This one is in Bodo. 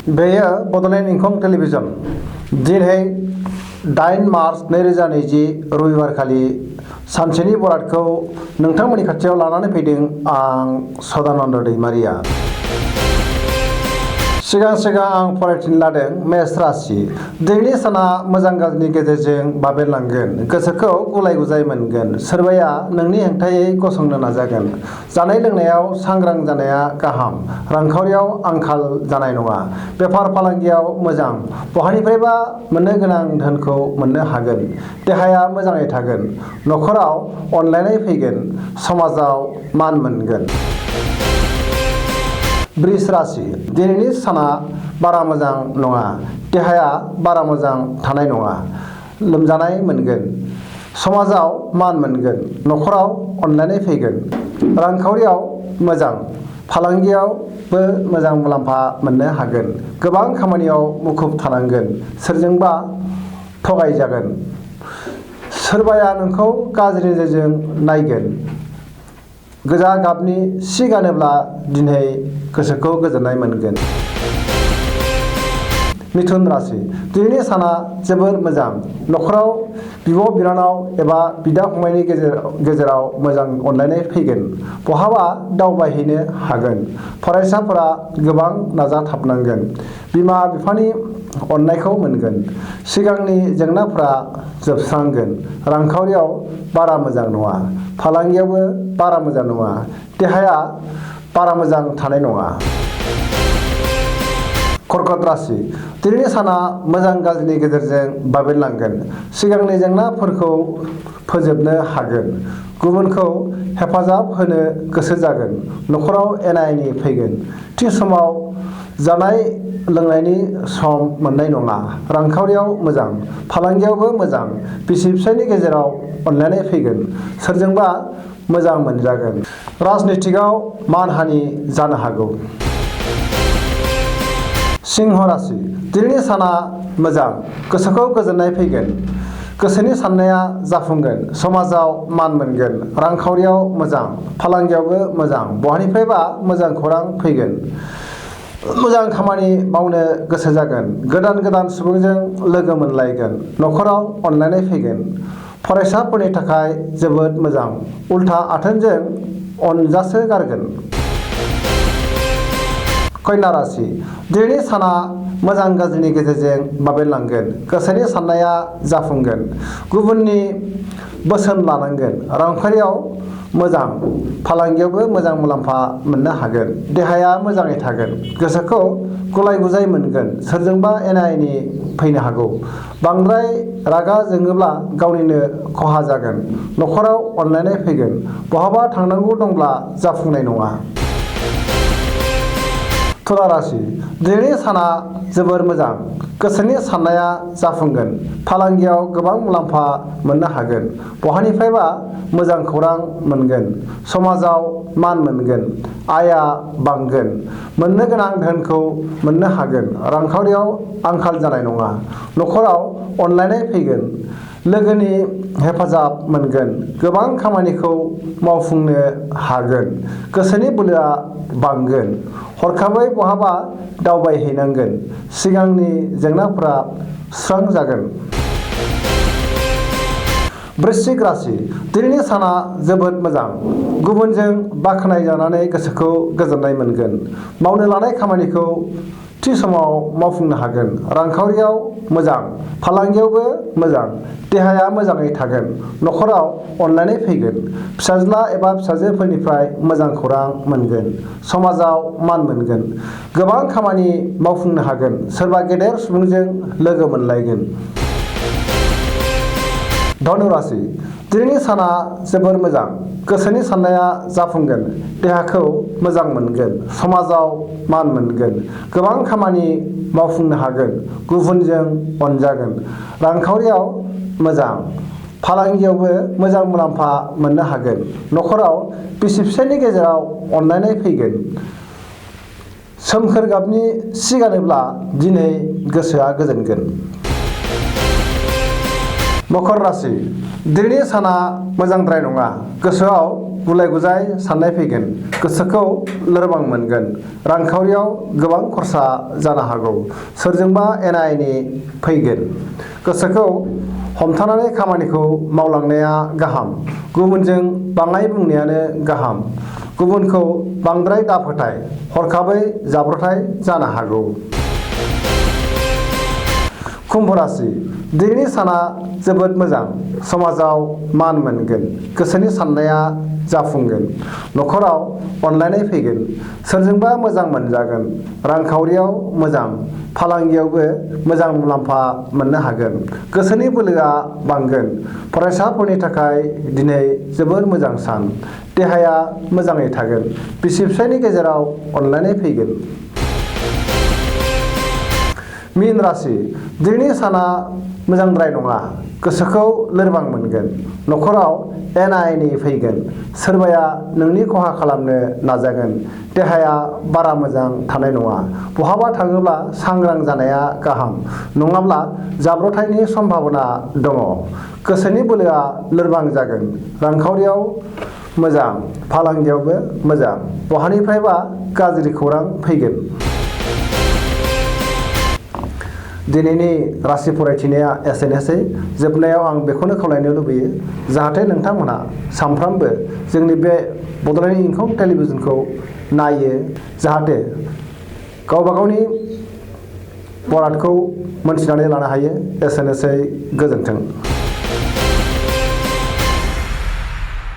बेयो बड'लेण्ड इंखं टेलिभिजन दिनै 8 मार्च 2020 रबिबारखालि सानसेनि बरादखौ नोंथांमोननि खाथियाव लानानै फैदों आं सदानन्द दैमारिया। सिगां आं फरायथिनो लादों मेष राशि। दिनैनि साना मोजां गाज्रिनि गेजेरजों बाबेरलांगोन, गोसोखौ गुलाय गुजाय मोनगोन। सोरबाया नोंनि हेंथायै गसंनो नाजागोन। जानाय लोंनायाव सांग्रां जानाया गाहाम। रांखावरियाव आंखाल जानाय नङा। बेफार फालांगियाव मोजां। बहानिफ्रायबा मोननो गोनां धोनखौ मोननो हागोन। देहाया मोजाङै थागोन। न'खराव अनलायनाय फैगोन। समाजाव मान मोनगोन। वृष राशि। दिनैनि साना बारा मोजां नङा। देहाया बारा मोजां थानाय नङा। लोमजानाय मोनगोन। समाजाव मान मोनगोन। न'खराव अनलायनाय फैगोन। रांखावरियाव मोजां। फालांगियावबो मोजां मुलाम्फा मोननो हागोन। गोबां खामानियाव मुखुब थानांगोन। सोरजोंबा थगायजागोन। सोरबाया नोंखौ गाज्रि नोजोरजों नायगोन। गोजा गाबनि सि गानोब्ला दिनै गोसोखौ गोजोननाय मोनगोन। मिथुन राशि। दिनैनि साना जोबोर मोजां। न'खराव बिब' बिनानाव एबा बिदा फंबायनि गेजेराव मोजां अनलायनाय फैगोन। बहाबा दावबायहैनो हागोन। फरायसाफोरा गोबां नाजाथाबनांगोन। बिमा बिफानि अननायखौ मोनगोन। सिगांनि जेंनाफोरा जोबस्रांगोन। रांखावरियाव बारा मोजां नङा। फालांगियावबो बारा मोजां नङा। देहाया बारा मोजां थानाय नङा। कर्कट राशि। दिनैनि साना मोजां गाज्रिनि गेजेरजों बाबेरलांगोन। सिगांनि जेंनाफोरखौ फोजोबनो हागोन। गुबुनखौ हेफाजाब होनो गोसो जागोन। न'खराव एना एनि फैगोन। थि समाव जानाय लोंनायनि सम मोननाय नङा। रांखावरियाव मोजां। फालांगियावबो मोजां। बिसि फिसायनि गेजेराव अनलायनाय फैगोन। सोरजोंबा मोजां मोनजागोन। राजनितिकआव मानहानि जानो हागौ। सिंह राशि। दिनैनि साना मोजां। गोसोखौ गोजोननाय फैगोन। गोसोनि साननाया जाफुंगोन। समाजाव मान मोनगोन। रांखावरियाव मोजां। फालांगियावबो मोजां। बहानिफ्रायबा मोजां खौरां फैगोन। मोजां खामानि मावनो गोसो जागोन। गोदान सुबुंजों लोगो मोनलायगोन। न'खराव अनलायनाय फैगोन। फरायसाफोरनि थाखाय जोबोद मोजां। उल्था आथोनजों अनजासो गारगोन। कन्या राशि। दिनैनि साना मोजां गाज्रिनि गेजेरजों बाबेरलांगोन। गोसोनि साननाया जाफुंगोन। गुबुननि बोसोन लानांगोन। रांखावरियाव मोजां। फालांगियावबो मोजां मुलाम्फा मोननो हागोन। देहाया मोजाङै थागोन। गोसोखौ गुलाय गुजाय मोनगोन। सोरजोंबा एना एनि फैनो हागौ। बांद्राय रागा जोङोब्ला गावनिनो खहा जागोन। न'खराव अनलायनाय फैगोन। बहाबा थांनांगौ दंब्ला जाफुंनाय नङा। तुला राशि। दिनैनि साना जोबोर मोजां। गोसोनि साननाया जाफुंगोन। फालांगियाव गोबां मुलाम्फा मोननो हागोन। बहानिफ्रायबा मोजां खौरां मोनगोन। समाजाव मान मोनगोन। आयआ बांगोन। मोननो गोनां धोनखौ मोननो हागोन। रांखावरियाव आंखाल जानाय नङा। न'खराव अनलायनाय फैगोन। लोगोनि हेफाजाब मोनगोन। गोबां खामानिखौ मावफुंनो हागोन। गोसोनि बोलोआ बांगोन। हरखाबै बहाबा दावबायहैनांगोन। सिगांनि जेंनाफोरा सुस्रांजागोन। वृश्चिक राशि। दिनैनि साना जोबोद मोजां। गुबुनजों बाख्नायजानानै गोसोखौ गोजोननाय मोनगोन। मावनो लानाय खामानिखौ थि समाव मावफुंनो हागोन। रांखावरियाव मोजां। फालांगियावबो मोजां। देहाया मोजाङै थागोन। न'खराव अनलायनाय फैगोन। फिसाज्ला एबा फिसाजोफोरनिफ्राय मोजां खौरां मोनगोन। समाजाव मान मोनगोन। गोबां खामानि मावफुंनो हागोन। सोरबा गेदेर सुबुंजों लोगो मोनलायगोन। धनु राशि। दिनैनि साना जोबोर मोजां। गोसोनि साननाया जाफुंगोन। देहाखौ मोजां मोनगोन। समाजाव मान मोनगोन। गोबां खामानि मावफुंनो हागोन। गुबुनजों अनजागोन। रांखावरियाव मोजां। फालांगियावबो मोजां मुलाम्फा मोननो हागोन। न'खराव बिसि फिसायनि गेजेराव अनलायनाय फैगोन। सोमखोर गाबनि सि गानोब्ला दिनै गोसोआ गोजोनगोन। मकर राशि। दिनैनि साना मोजांद्राय नङा। गोसोआव गुलाय गुजाय साननाय फैगोन, गोसोखौ लोरबां मोनगोन, रांखावरियाव गोबां खरसा जानो हागौ, सोरजोंबा एना एनि फैगोन। गोसोखौ हमथानानै खामानिखौ मावलांनाया गाहाम, गुबुनजों बाङाय बुंनायानो गाहाम। गुबुनखौ बांद्राय दाफोथाय, हरखाबै जाब्रबथाय जानो हागौ। कुम्भ राशि दिनैनि साना जोबोद मोजां, समाजाव मान मोनगोन, गोसोनि साननाया जाफुंगोन, नखराव अनलायनाय फैगोन, सोरजोंबा मोजां मोनजागोन, रांखावरियाव मोजां, फालांगियावबो मोजां मुलाम्फा मोननो हागोन, गोसोनि बोलोआ बांगोन। फरायसाफोरनि थाखाय दिनै जोबोर मोजां सान, देहाया मोजाङै थागोन, बिसि फिसायनि गेजेराव अनलायनाय फैगोन। मीन राशि दिनैनि साना मोजांद्राय नङा, गोसोखौ लोरबां मोनगोन, नखराव एना एनि फैगोन, सोरबाया नोंनि खहा खालामनो नाजागोन, देहाया बारा मोजां थानाय नङा, बहाबा थाङोब्ला सांग्रां जानाया गाहाम, नङाब्ला जाब्रबथायनि सम्भाबना दङ, गोसोनि बोलोआ लोरबां जागोन, रांखावरियाव मोजां, फालांगियावबो मोजां, बहानिफ्रायबा गाज्रि खौरां फैगोन। दिनैनि राशि फरायथिनाया एसेनोसै। जोबनायाव आं बेखौनो खावलायनो लुबैयो, जाहाथे नोंथांमोनहा सानफ्रामबो जोंनि बे बड'लेण्ड इंखं टेलिभिजनखौ नायो, जाहाथे गावबा गावनि बरादखौ मोनथिनानै लानो हायो। एसेनोसै, गोजोन्थों।